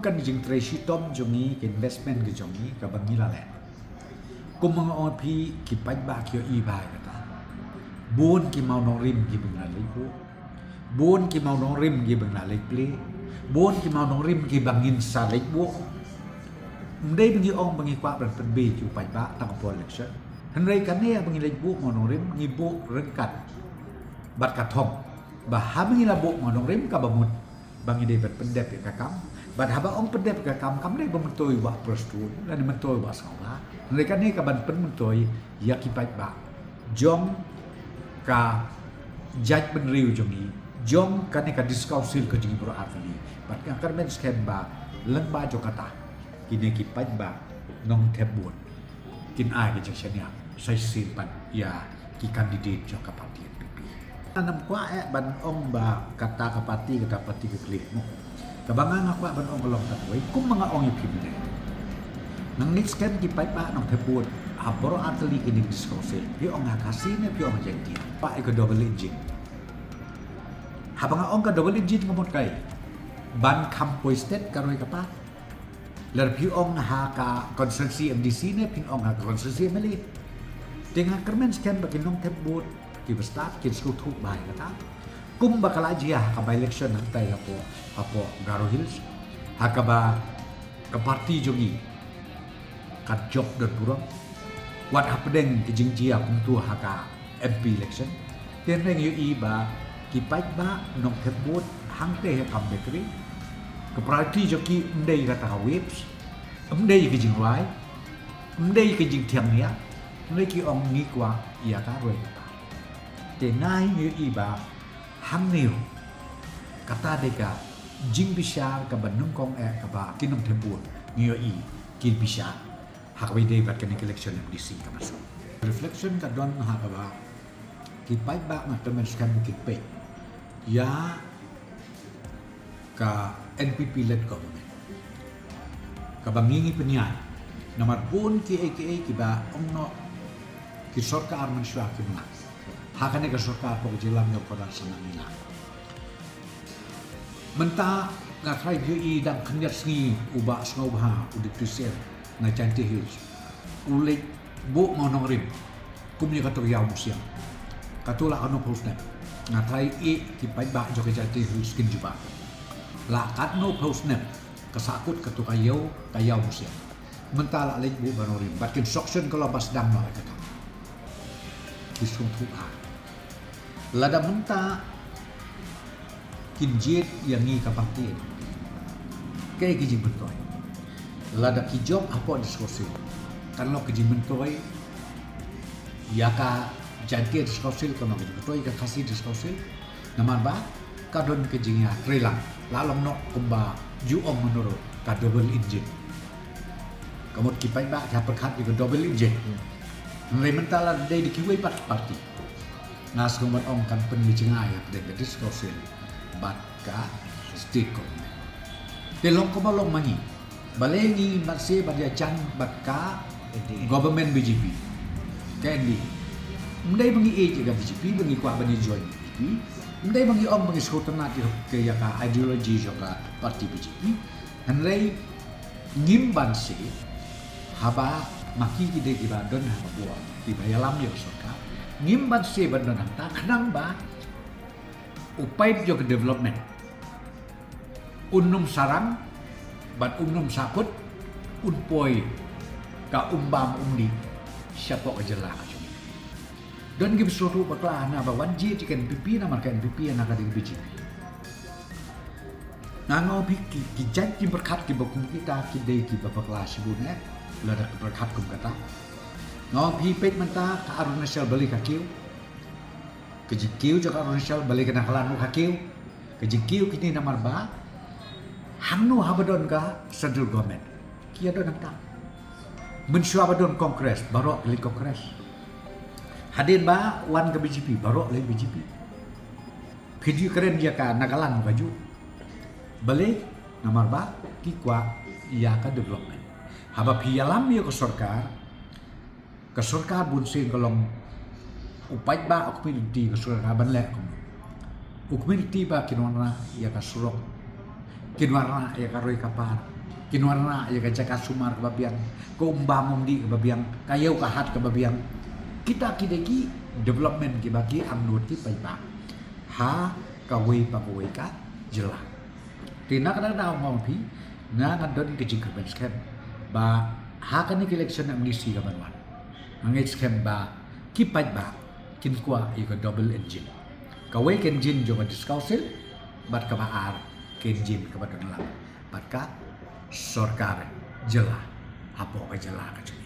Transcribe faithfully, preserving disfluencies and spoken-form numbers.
Kan jingtrei shitom jong ngi, ka investment ka jong ngi, kaba ngi la leh. Kum ma nga ong phi, ki paidbah ki ïohi bha ïa kata. Bun ki mawnongrim kiba ngi la leit buh. Bun ki mawnongrim kiba ngi la leit plie. Bun ki mawnongrim kiba ngin sa leit buh. Ym dei ba ngi ong ba ngi kwah ban pynbeit ïa u paidbah tang hapoh election. Hynrei kane ba ngi leit buh mawnongrim, ngi buh ryngkat bad ka thong ba haba ngi la buh mawnongrim, kaba mut ba ngi dei ban pyndep ïa ka kam. Bad haba ong pyndep ïa ka kam, kam dei ba myntoi Bah Prestone lane myntoi Bah Sngewbha. Hynrei kane ka ban pynmyntoi ïa ki paidbah jong ka jaitbynriew jong ngi, jong kane ka District Council ka jong ngi baroh artylli. Bad nga kyrmen skhem ba lyngba jong kata, kine ki paidbah nongthep vote kin ai ka jingshaniah sa shisien pat ïa ki candidate jong ka party N P P. Ngam kwah eh ban ong ba kata ka party, kata party ka klik mo. Kaba nga nga kwah ban ong ka long kawei, kum ma nga ong ïa phi mynne. Nga ngeit skhem ki paidbah nongthep vote ha baroh artylli kine ki District Council, phi ong ha Khasi ne phi ong ha Jaiñtia, ba ïa ka double engine. Haba nga ong ka double engine, ka mut kaei? Ban kham poi stet ka roi ka par. Lada phi ong ha ka constituency M D C ne phi ong ha ka constituency M L A. Te nga kyrmen skhem ba ki nongthep vote kiba stad kin sngewthuh bha ïa kata. Kumba ka la jia ha ka by-election hangtai hapoh, hapoh Garo Hills, ha kaba ka party jong ngi ka jop don burom. Wat hapdeng ki jingjia kumto ha ka M P election, te ngi ïohi ba ki paidbah nongthep vote hangtai ha Kam Bakery, ka priority jong ki ym dei kata ka whips, ym dei ka jingrwai, ym dei ka jingthiang nia, hynrei ki ong ngi kwah ïa ka roi ka par. Te ngi ïohi ba hangne ruh kata dei ka jingbishar kaba nyngkong eh kaba ki nongthep vote ngi ïohi ki bishar ha kaba ïadei bad kane ka election M D C ka ban shu. Reflection ka don ha kaba ki paidbah, nga kyrmen skhem, ki peit ïa ka N P P led government kaba ngi ngi pynïaid. Namar bun kiei kiei kiba ong noh ki sorkar mynshuwa kim lah. Ha kane ka sorkar hapoh ka jylla mynta ka dang sa nang ïa. Mynta nga tharai phi ïohi dang khyndiat sngi u Bah Sngewbha, u Deputy C M na Jaintia Hills, u leit buh mawnongrim kum ïa kato ka Ïaw Musiang. Kato la katno phew snem. Nga tharai ïa ki paidbah jong ka Jaintia Hills kin jubab. La katno phew snem ka sahkut kato ka ïew, ka Ïaw Musiang. Mynta la leit buh mawnongrim bad construction ka long ba sdang noh ïa kata. Ki sngewthuh bha. Lada mynta kin jied ïa ngi ka party, kaei ka jingmyntoi? Lada ki jop hapoh District Council, kan long ka jingmyntoi ïa ka Jaintia District Council, kan long ka jingmyntoi ïa ka Khasi District Council. Namar ba ka don ka jingïatreilang, la long noh kumba ju ong mynno ruh, ka double engine. Ka mut ki paidbah ki hap pyrkhat ïa ka double engine. Hynrei mynta la dei da kiwei pat ki party. Nga sngewbha ban ong kan pynmih jngai hapdeng ka District Council bad ka State Government. Te long kumba long ma ngi. Balei ngi mat se ban ïajan bad ka government B J P, ka N D A? Ym dei ba ngi ïeit ïa ka B J P, ba ngi kwah ban ïa join B J P. Ym dei ba ngi ong ba ngi sngewtynnat ïa ka ideology jong ka party B J P. Hynrei ngim banse haba ma ki ki dei kiba don ha ka bor, kiba ïalam ïa ka sorkar. Ngim banse ban don hangta khnang ba u paip jong ka development un ym sarang bad un ym sahkut, un poi ka um bam um dih shapoh ka jylla ka jong ngi. Don kiba sngewthuh bakla hana ba wan jied ïa ka N P P namar ka N P P hana ka dei B J P. Nga ong phi ki, ki jait jingpyrkhat kiba kum kita ki dei kiba bakla shibun eh, lada ki pyrkhat kum kata. Nga ong phi peit mynta ka Arunachal balei ka kiew. Ka jingkiew jong ka Arunachal balei ka Nagaland ruh ka kiew. Ka jingkiew kine namar ba hangno haba don ka central government ki ïa don hangta. Mynshuwa ba don Congress, baroh ki leit Congress. Hadien ba wan ka B J P, baroh leit B J P. Phi ju kren ïa ka Nagaland ruh kajuh. Balei? Namar ba ki kwah ïa ka development. Haba phi ïalam ïa ka sorkar, ka sorkar bunsien ka long u paidbah, u community, ka sorkar ban leh kumno. U community ba kin wanrah ïa ka surok, kin wanrah ïa ka roi ka par, Kin wanrah ïa ka jaka sumar kaba biang, ka umbam umdih kaba biang, ka ïew ka hat kaba biang. Kita ki dei ki development kiba ki angnud ki paidbah ha kawei pa kawei ka jylla. Te na kata ka daw, nga ong ïa phi, nga nga don ka jingkyrmen skhem ba ha kane ka election M D C kaban wan, nga ngeit skhem ba ki paidbah kin kwah ïa ka double engine. Kawei ka engine jong ka District Council, bad kaba ar ka engine kaba don lang bad ka sorkar jylla hapoh ka jylla ka jong